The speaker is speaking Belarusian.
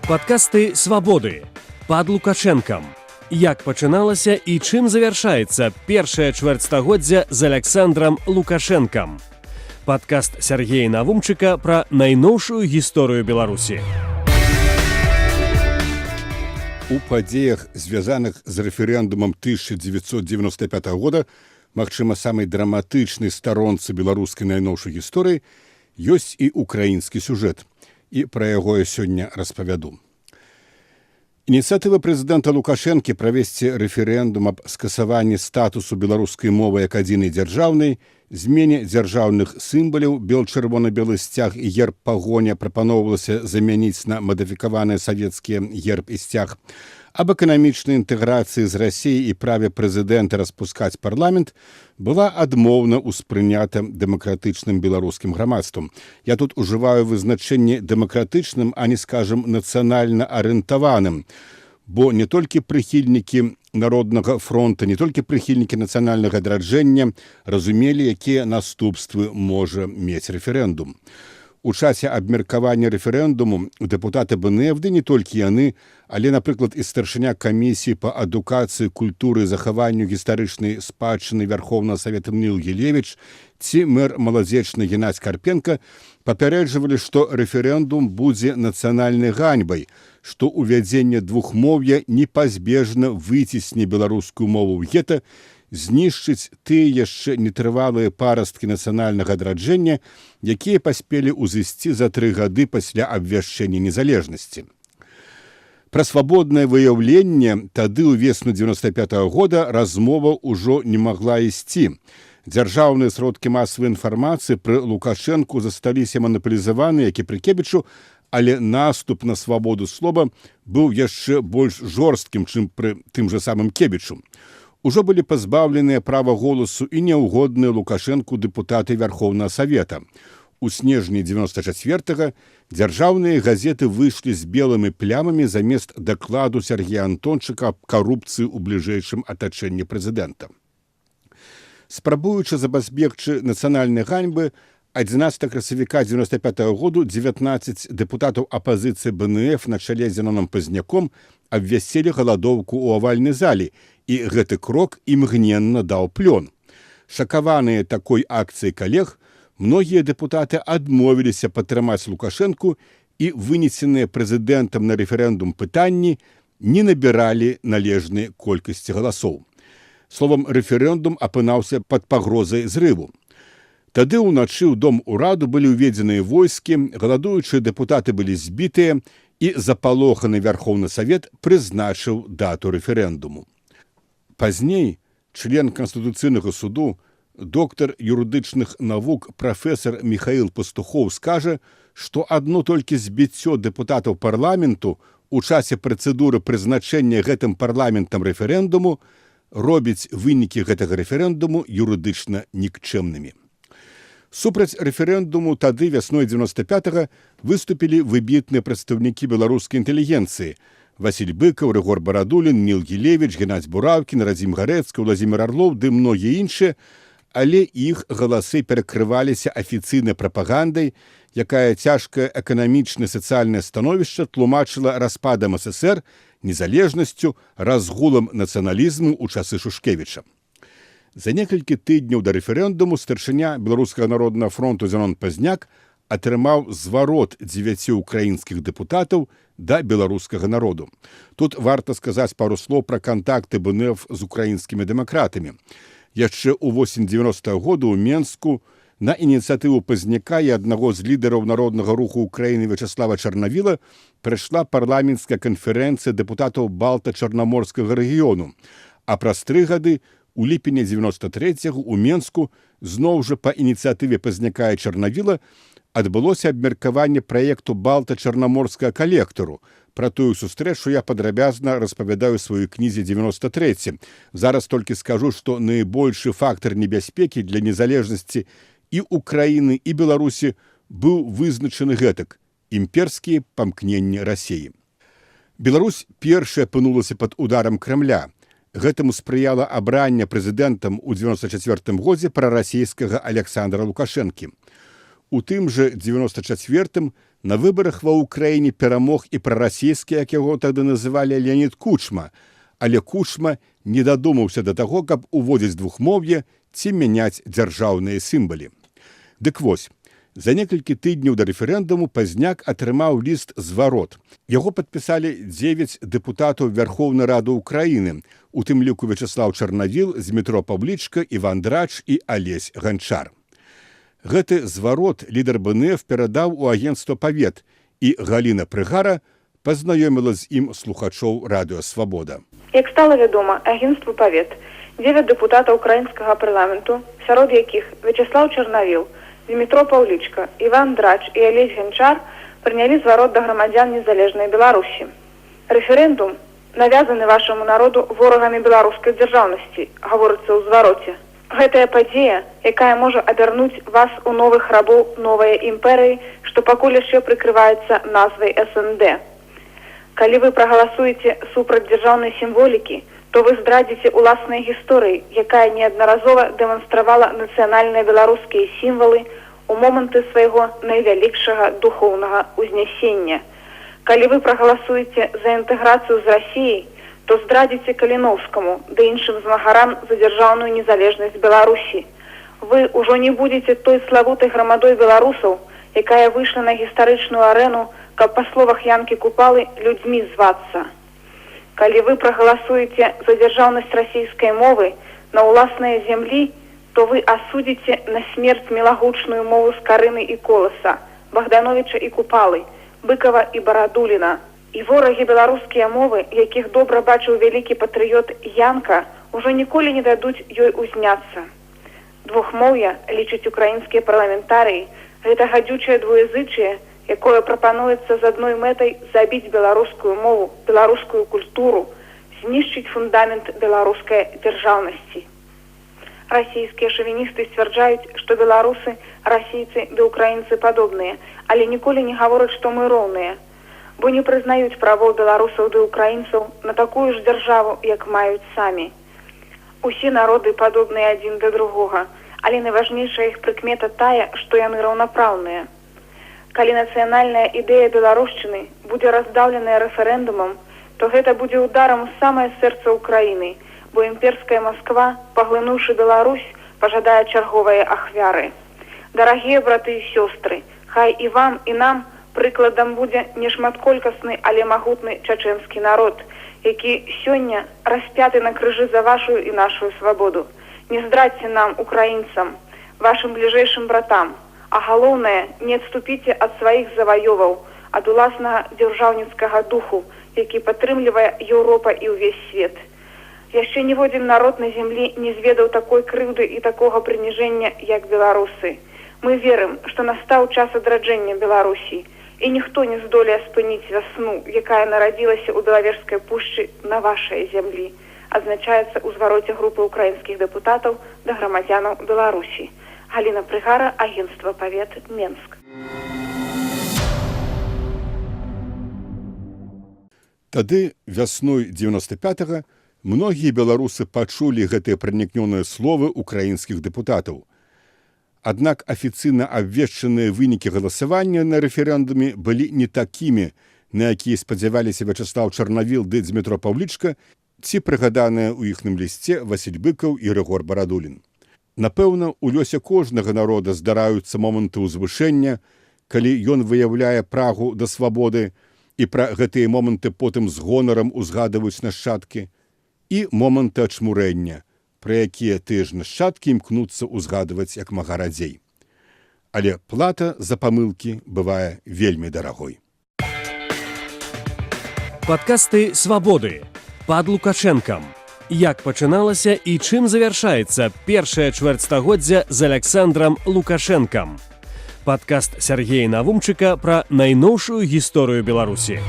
Падкасты «Свабоды» «Пад Лукашэнкам». Як пачыналася і чым завяршаецца першая чвэрць стагоддзя з Аляксандрам Лукашэнкам? Падкаст Сяргея Навумчыка пра найноўшую гісторыю Беларусі. У падзеях, звязаных з рэферэндумам 1995 года, магчыма, самай драматычнай старонцы беларускай найноўшай гісторыі, ёсць і украінскі сюжэт. І пра яго я сёння распавяду. Ініцыятыва прэзідэнта Лукашэнкі правесці рэферэндум аб скасаванні статусу беларускай мовы як адзінай дзяржаўнай, змене дзяржаўных сімвалаў: бел-чырвона-белы сцяг і герб «Пагоня» прапаноўвалася замяніць на мадыфікаваныя савецкія герб і сцяг, аб эканамічнай інтэграцыі з Расіяй і праве прэзідэнта распускаць парламент, была адмоўна ўспрынята дэмакратычным беларускім грамадствам. Я тут ужываю вызначэнне «дэмакратычным», а не, скажем, нацыянальна арыентаваным. Бо не толькі прыхільнікі Народнага фронта, не толькі прыхільнікі нацыянальнага адраджэння разумелі, якія наступствы можа мець рэферэндум. У часе абмеркавання рэферэндуму дэпутаты БНФ, ды не толькі яны, але, напрыклад, і старшыня камісіі па адукацыі, культуры, захаванню гістарычнай спадчыны Вярхоўнага Савета Ніл Гілевіч ці мэр Маладзечна Генадзь Карпенка папярэджвалі, што рэферэндум будзе нацыянальнай ганьбай, што ўвядзенне двухмоўя непазбежна выцісне беларускую мову ў гета, знішчыць тыя яшчэ нетрывалыя парасткі нацыянальнага адраджэння, якія паспелі ўзысці за 3 гады пасля абвяшчэння незалежнасці. Пра свабоднае выяўленне тады, ўвесну 95 -го года, размова ўжо не магла ісці. Дзяржаўныя сродкі масавай інфармацыі пры Лукашэнку засталіся манапалізаваны, як і пры Кебічу, але наступ на свабоду слова быў яшчэ больш жорсткім, чым пры тым жа самым Кебічу. Ужо былі пазбаўленыя права голасу і няўгодныя Лукашэнку дэпутаты Вярхоўнага Савета. У снежні 94 дзяржаўныя газеты выйшлі з белымі плямамі замест дакладу Сяргея Антончыка аб карупцыі ў бліжэйшым атачэнні прэзідэнта. Спрабуючы запазбегчы нацыянальнай ганьбы, 11 красавіка 95 -го году 19 дэпутатаў апазіцыі БНФ на чале з Зяноном Пазняком абвясцілі галадоўку ў авальнай залі, і гэты крок імгненна даў плён. Шакаваныя такой акцыяй калег, многія дэпутаты адмовіліся падтрымаць Лукашэнку, і вынесеныя прэзідэнтам на рэферэндум пытанні не набіралі належнай колькасці галасоў. Словам, рэферэндум апынаўся пад пагрозай зрыву. Тады ўначы ў дом ураду былі ўведзеныя войскі, галадуючыя дэпутаты былі збітыя, і запалоханы Вярхоўны Савет прызначыў дату рэферэндуму. Пазней член Канстытуцыйнага суду, доктар юрыдычных навук, прафесар Міхаіл Пастухоў скажа, што адно толькі збіццё дэпутатаў парламенту у часе працэдуры прызначэння гэтым парламентам рэферэндуму робіць вынікі гэтага рэферэндуму юрыдычна нікчэмнымі. Супраць рэферэндуму тады, вясной 95 выступілі выбітныя прадстаўнікі беларускай інтэлігенцыі: Васіль Быкаў, Рыгор Барадулін, Ніл Гілевіч, Генадзь Бураўкін, Радзім Гарэцкі, Уладзімір Арлоў ды многія іншыя, але іх галасы перакрываліся афіцыйнай прапагандай, якая цяжкае эканамічнае, сацыяльнае становішча тлумачыла распадам СССР, незалежнасцю, разгулам нацыяналізму ў часы Шушкевіча. За некалькі тыдняў да рэферэндуму старшыня Беларускага народнага фронту Зянон Пазняк атрымаў зварот дзевяці украінскіх дэпутатаў да беларускага народу. Тут варта сказаць пару слоў пра кантакты БНФ з украінскімі дэмакратамі. Яшчэ ў восень 90 -го году ў Менску на ініцыятыву Пазняка і аднаго з лідараў Народнага руху Украіны Вячаслава Чарнавіла прайшла парламенцкая канферэнцыя дэпутатаў Балта-Чарнаморскага рэгіёну. А праз 3 гады, у ліпені 93, у Менску, зноў жа па ініцыятыве Пазняка і Чарнавіла, адбылося абмеркаванне праекту Балта-Чарнаморскага калектару. Пра тую сустрэчу я падрабязна распавядаю сваёй кнізе «93». Зараз толькі скажу, што найбольшы фактар небяспекі для незалежнасці і Украіны, і Беларусі быў вызначаны гэтак: імперскія памкненні Расеі. Беларусь першая апынулася пад ударам Крамля. Гэтаму спрыяла абранне прэзідэнтам у 94 годзе прарасійскага Аляксандра Лукашэнкі. У тым жа 94-м на выбарах ва Ўкраіне перамог і прарасійскі, як яго тады называлі, Леанід Кучма, але Кучма не дадумаўся да таго, каб уводзіць двухмоўе ці мяняць дзяржаўныя сімвалы. Дык вось, за некалькі тыдняў да рэферэндуму Пазняк атрымаў ліст зварот. Яго падпісалі 9 дэпутатаў Вярхоўнай Рады Украіны, у тым ліку Вячаслаў Чарнавіл, Змітро Паўлічка, Іван Драч і Алесь Ганчар. Гэты зварот лідар БНФ перадаў у агенцтва «Павет», і Галіна Прыгара пазнаёміла з ім слухачоў Радыё Свабода. Як стала вядома агенцтву «Павет», 9 дэпутатаў украінскага парламенту, сярод якіх Вячаслаў Чарнавіл, Дмітро Паўлічка, Іван Драч і Алесь Ганчар, прынялі зварот да грамадзян незалежнай Беларусі. Рэферэндум навязаны вашаму народу ворагамі беларускай дзяржаўнасці, гаворыцца ў звароце. Гэтая падзея, якая можа абярнуць вас у новых рабоў новай імперыі, што пакуль яшчэ прыкрываецца назвай СНД. Калі вы прагаласуеце супраць дзяржаўнай сімволікі, то вы здрадзіце уласнай гісторыі, якая неаднаразова дэманстравала нацыянальныя беларускія сімвалы ў моманты свайго найвялікшага духоўнага ўзнясення. Калі вы прагаласуеце за інтэграцыю з Расіяй, то здрадзіце Каліноўскаму ды іншым змагарам за дзяржаўную незалежнасць Беларусі. Вы ўжо не будзеце той славутай грамадой беларусаў, якая выйшла на гістарычную арэну, каб па словах Янкі Купалы людзьмі звацца. Калі вы прагаласуеце за дзяржаўнасць расійскай мовы на ўласнай зямлі, то вы асудзіце на смерць мілагучную мову Скарыны і Коласа, Багдановіча і Купалы, Быкава і Барадуліна. І ворагі беларускія мовы, якіх добра бачыў вялікі патрыёт Янка, ужо ніколі не дадуць ёй узняцца. Двухмоўя, лічаць украінскія парламентарыі, гэта гадзючае двуязычие, якое прапануецца з адной мэтай забіць беларускую мову, беларускую культуру, знішчыць фундамент беларускай дзяржаўнасці. Расійскія шавіністы сцвярджаюць, што беларусы, расійцы ды украінцы падобныя, але ніколі не гавораць, што мы роўныя, бо не прызнаюць правоў беларусаў ды украінцаў на такую ж дзяржаву, як маюць самі. Усе народы падобныя адзін да другога, але найважнейшая іх прыкмета тая, што яны раўнапраўныя. Калі нацыянальная ідэя беларушчыны будзе раздаўленая рэферэндумам, то гэта будзе ударам у самае сэрца Украіны, бо імперская Масква, паглынуўшы Беларусь, пажадае чарговыя ахвяры. Дарагія браты і сёстры, хай і вам, і нам прыкладам будзе нешматколькасны, але магутны чачэнскі народ, які сёння распяты на крыжы за вашу і нашу свабоду. Не здрадзьце нам, украінцам, вашым бліжэйшым братам, а галоўнае, не адступіце ад сваіх заваёваў, ад уласнага дзяржаўніцкага духу, які падтрымлівае Еўропа і ўвесь свет. Яшчэ ніводзін народ на зямлі не зведаў такой крыўды і такога прыніжэння, як беларусы. Мы верым, што настаў час адраджэння Беларусі, і ніхто не здолее спыніць вясну, якая нарадзілася ў Белавежскай пушчы на вашай зямлі, адзначаецца ў звароце групы украінскіх дэпутатаў да грамадзянаў Беларусі. Галіна Прыгара, агенцтва «Павет», Менск. Тады вясной 95-го многія беларусы пачулі гэтыя пранікнёныя словы украінскіх дэпутатаў. Аднак афіцыйна абвешчаныя вынікі галасавання на рэферэндуме былі не такімі, на якія спадзяваліся Вячаслаў Чарнавіл ды Дмітро Паўлічка ці прыгаданыя ў іхным лісце Васіль Быкаў і Рыгор Барадулін. Напэўна, у лёсе кожнага народа здараюцца моманты ўзвышэння, калі ён выяўляе прагу да свабоды, і пра гэтыя моманты потым з гонарам узгадваюць нашчадкі, і моманты ачмурэння, пра якія тыя ж нашчадкі імкнуцца ўзгадваць як мага радзей. Але плата за памылкі бывае вельмі дарагой. Падкасты Свабоды пад Лукашэнкам. Як пачыналася і чым завяршаецца першая чвэрць стагоддзя з Аляксандрам Лукашэнкам. Падкаст Сяргея Навумчыка пра найноўшую гісторыю Беларусі.